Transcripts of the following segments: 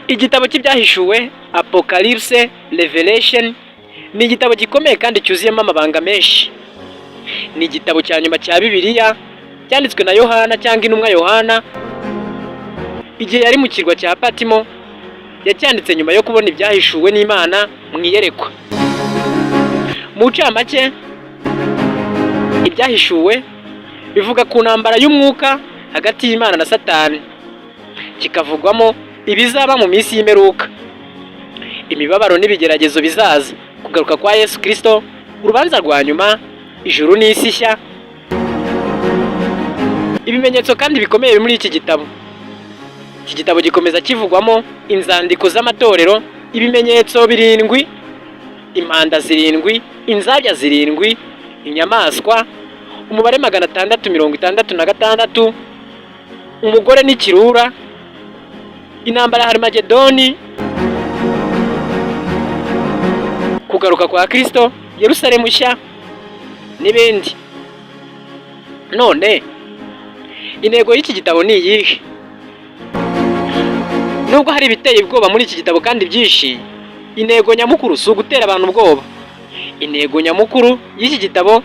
Igitabo cy'Ibyahishuwe, Apocalypse, Revelation, ni igitabo gikomeye kandi cyuzuyemo amabanga menshi. Ni igitabo cya nyuma cya Bibiliya cyanditswe na Yohana cyangwa intumwa Yohana igihe yari mu kirwa cya Patimo. Yacyanditse nyuma yo kubona ibyahishuwe n'Imana mu iyerekwa. Mu ncamake, Ibyahishuwe bivuga ku ntambara y'umwuka hagati y'Imana na Satani, kikavugwamo ibizaba mu minsi y'imperuka, imibabaro n'ibigeragezo bizaza, kugaruka kwa Yesu Kirisito, urubanza rwa nyuma, ijuru n'isi nshya. Ibimenyetso kandi bikomeye muri iki gitabo. Iki gitabo gikomeza kivugwamo inzandiko z'amatorero, ibimenyetso birindwi, impanda zirindwi, inzabya zirindwi, inyamaswa, umubare 666, umugore n'ikirura, intambara ya Harimagedoni, kugaruka kwa Kirisito, Yerusalemu nshya n'ibindi. None intego y'iki gitabo ni iyihe? Nubwo hari ibiteye ubwoba muri iki gitabo kandi byinshi, intego nyamukuru si ugutera abantu ubwoba. Intego nyamukuru y'iki gitabo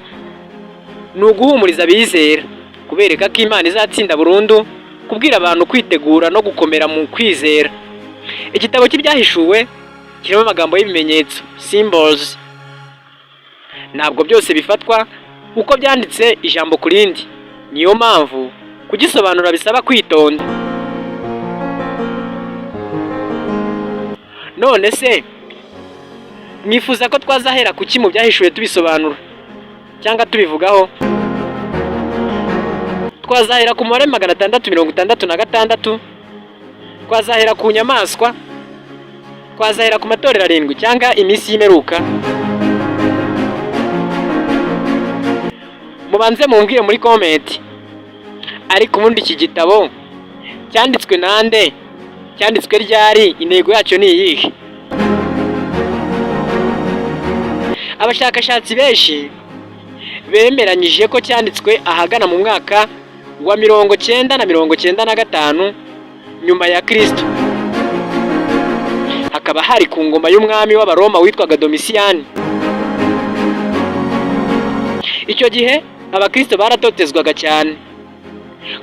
ni uguhumuriza abizera, kubereka ko Imana izatsinda burundu, kubwira abantu kwitegura no gukomera mu kwizera. Igitabo cy'Ibyahishuwe kirimo amagambo y'ibimenyetso, symbols. Ntabwo byose bifatwa uko byanditse ijambo ku rindi, niyo mpamvu kugisobanura bisaba kwitonda. None se mwifuza ko twazahera kuki mu Byahishuwe tubisobanura cyangwa tubivugaho? Twazahera ku mubare 666, twazahera ku nyamaswa, twazahera ku matorero arindwi cyangwa iminsi y'imperuka? Mubanze mumbwire muri comment. Ariko ubundi iki gitabo cyanditswe nande? Cyanditswe ryari? Intego yacyo ni iyihe? Abashakashatsi benshi bemeranyije ko cyanditswe ahagana mu mwaka wa 90 na 95 nyuma ya Kristo, hakaba hari ku ngoma y'umwami w'Abaroma witwaga Domisiyani. Icyo gihe Abakristo baratotezwaga cyane.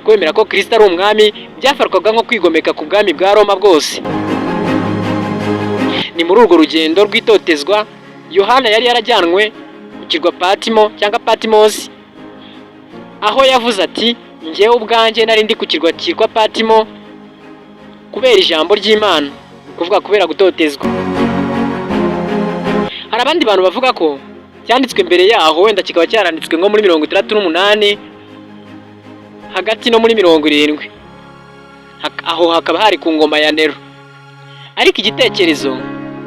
Kwemera ko Kristo ari umwami byafatwaga nko kwigomeka ku bwami bwa Roma bwose. Ni muri urwo rugendo rw'itotezwa Yohana yari yarajyanwe ku kirwa Patimo cyangwa Patimosi, aho yavuze ati: "Njyewe ubwanjye nari ndi ku kirwa cyitwa Patimo kubera ijambo ry'Imana", kuvuga kubera gutotezwa. Hari abandi bantu bavuga ko cyanditswe mbere yaho, wenda kikaba cyaranditswe nko muri 68 hagati no muri 70, aho hakaba hari ku ngoma ya Nero. Ariko igitekerezo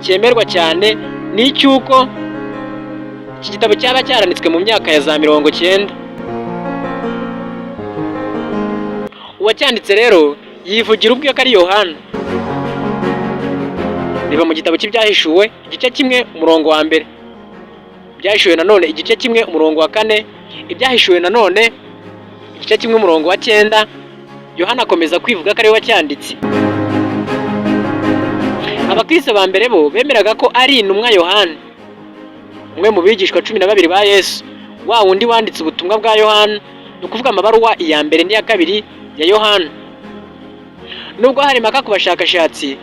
cyemerwa cyane ni icy'uko iki gitabo cyaba cyaranditswe mu myaka ya za 90. Uwacyanditse rero yivugira ubwe ko ari Yohana. Reba mu gitabo cy'Ibyahishuwe igice 1 umurongo wa 1, Ibyahishuwe nanone igice 1 umurongo wa 4, Ibyahishuwe nanone igice 1 umurongo wa 9. Yohana akomeza kwivuga ko ariwe wacyanditse. Abakristo ba mbere bo bemeraga ko ari intumwa Yohana, umwe mu bigishwa 12 ba Yesu, wa wundi wanditse ubutumwa bwa Yohana, ni ukuvuga amabaruwa iya mbere n'iya kabiri ya Yohana. Nubwo hari impaka ku bashakashatsi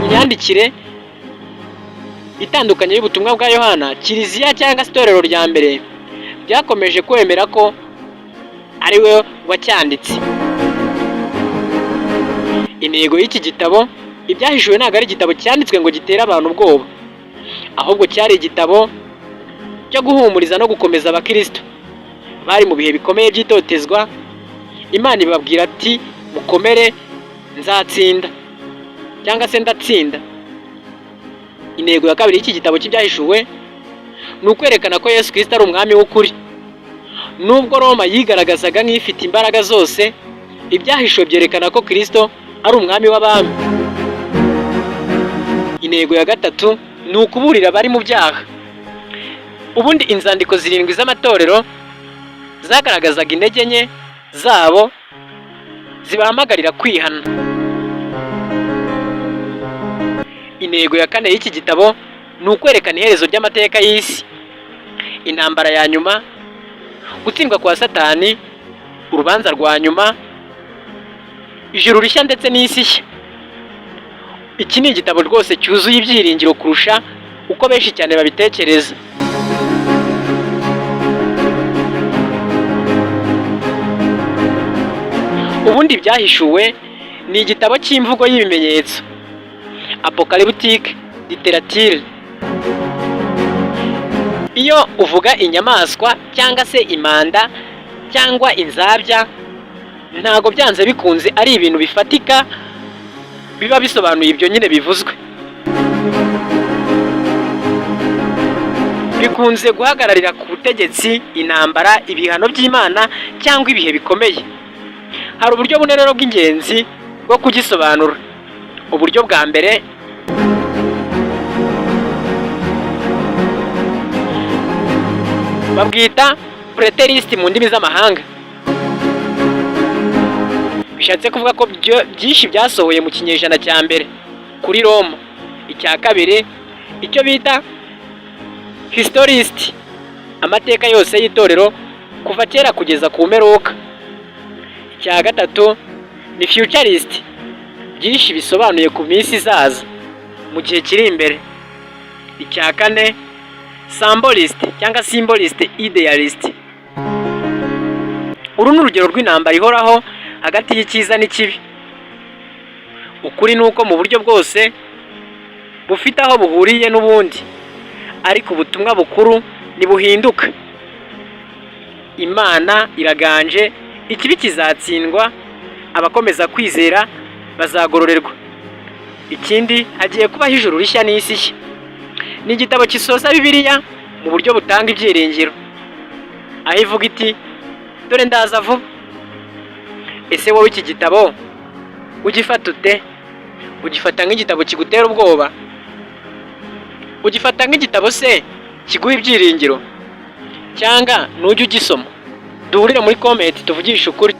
imyandikire itandukanye y'ubutumwa bwa Yohana, Kiliziya cyangwa se itorero rya mbere byakomeje kwemera ko ari we wacyanditse. Intego y'iki gitabo Ibyahishuwe ntabwo ari igitabo cyanditswe ngo gitere abantu ubwoba, ahubwo cyari igitabo cyo guhumuriza no gukomeza Abakristo bari mu bihe bikomeye by'itotezwa. Imana ibabwira ati: "Mukomere, nzatsinda", cyangwa se "Ndatsinda". Intego ya kabiri y'iki gitabo cy'Ibyahishuwe ni ukwerekana ko Yesu Kirisito ari umwami w'ukuri. Nubwo Roma yigaragazaga nk'ifite imbaraga zose, Ibyahishuwe byerekana ko Kirisito ari umwami w'abami. Intego ya gatatu ni ukuburira abari mu byaha. Ubundi inzandiko zirindwi z'amatorero Zagaragazaga intege nke zabo, zibahamagarira kwihana. Intego ya kane y'iki gitabo ni ukwerekana iherezo ry'amateka y'isi, intambara ya nyuma, gutsindwa kwa Satani, urubanza rwa nyuma, ijuru rishya ndetse n'isi nshya. Iki ni igitabo rwose cyuzuye ibyiringiro kurusha uko benshi cyane babitekereza. Ubundi Ibyahishuwe ni igitabo cy'imvugo y'ibimenyetso, apocalyptic literature. Iyo uvuga inyamaswa cyangwa se impanda cyangwa inzabya, ntago byanze bikunze ari ibintu bifatika biba bisobanuye ibyo nyine bivuzwe. Bikunze guhagararira ku butegetsi, intambara, ibihano by'Imana cyangwa ibihe bikomeye. Hari uburyo bune rero bw'ingenzi bwo kugisobanura. Uburyo bwa mbere babwita preterist mu ndimi z'amahanga, bishatse kuvuga ko byinshi byasohoye mu kinyejana cya mbere kuri Roma. Icya kabiri, icyo bita historist, amateka yose y'itorero kuva kera kugeza ku mperuka. Icya gatatu ni futurist, byinshi bisobanuye ku minsi izaza, mu gihe kiri imbere. Icya kane, symbolist cyangwa symbolist idealist. Uru ni urugero rw'intambara ihoraho hagati y'icyiza n'ikibi. Ukuri ni uko mu buryo bwose bufite aho buhuriye n'ubundi, ariko ubutumwa bukuru ntibuhinduka. Imana iraganje, ikibi kizatsindwa, abakomeza kwizera bazagororerwa. Ikindi, hagiye kubaho ijuru rishya n'isi nshya. Ni igitabo gisoza Bibiliya mu buryo butanga ibyiringiro, aho ivuga iti: "Dore ndaza vuba." Ese wowe iki gitabo ugifata ute? Ugifata nk'igitabo kigutera ubwoba? Ugifata nk'igitabo se kiguha ibyiringiro, cyangwa nujya ugisoma? Duhurire muri comment tuvugishe ukuri.